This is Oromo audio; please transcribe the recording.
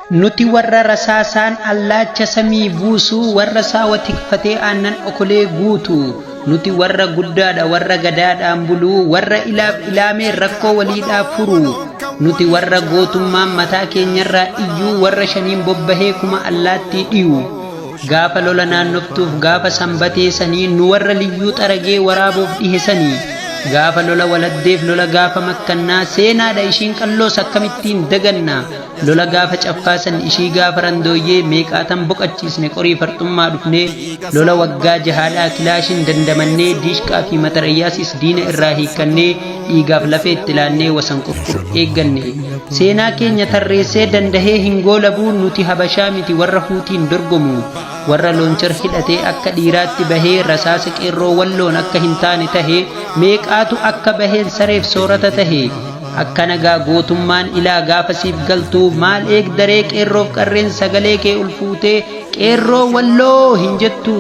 Nuti warra rasaasaan allaacha samii buusu, warra saawa tikfatee aannan okolee guutu. Nuti warra guddaadha warra gadaadhaan bulu, warra ilaaf ilaamee rakkoo waliidhaa furu. Nuti warra gootummaan mataa keenyarraa iyyuu, warra shaniin bobbahee kuma allaattii dhiyu. Gaafa lola naannoftuuf gaafa sanbatee sanii, nu warra liyyuu xaragee waraaboof dhihe sanii. Gaafa lola waladdeef lola gaafa makkannaa, seenaadha ishiin qalloos akkamittiin daganna. Lola gaafa caffaa san ishii gaafa randooyyee meeqaatan boqachiisne qorii farxummaa dhufnee lola waggaa jahaadhaa kilaashin dandamannee diishqaa fi matarayyaasis diina irraa hiikkannee dhiigaaf lafee itti laannee wasan qurqur eegganne. Seenaa keenya tarreessee dandahee hin goolabuu nuti habashaa miti warra huutiin dorgomu. Warra loonchar hidhatee akka dhiiraatti bahee rasaasa qeerroo walloon akka hin taane tahe meeqaatu akka baheen sareef soorata tahe. Akkana gaa gootummaan ilaa gaafa siif galtu maal eegdaree qeerroof qarreen sagalee kee ol fuutee qeerroo walloo hin jettu.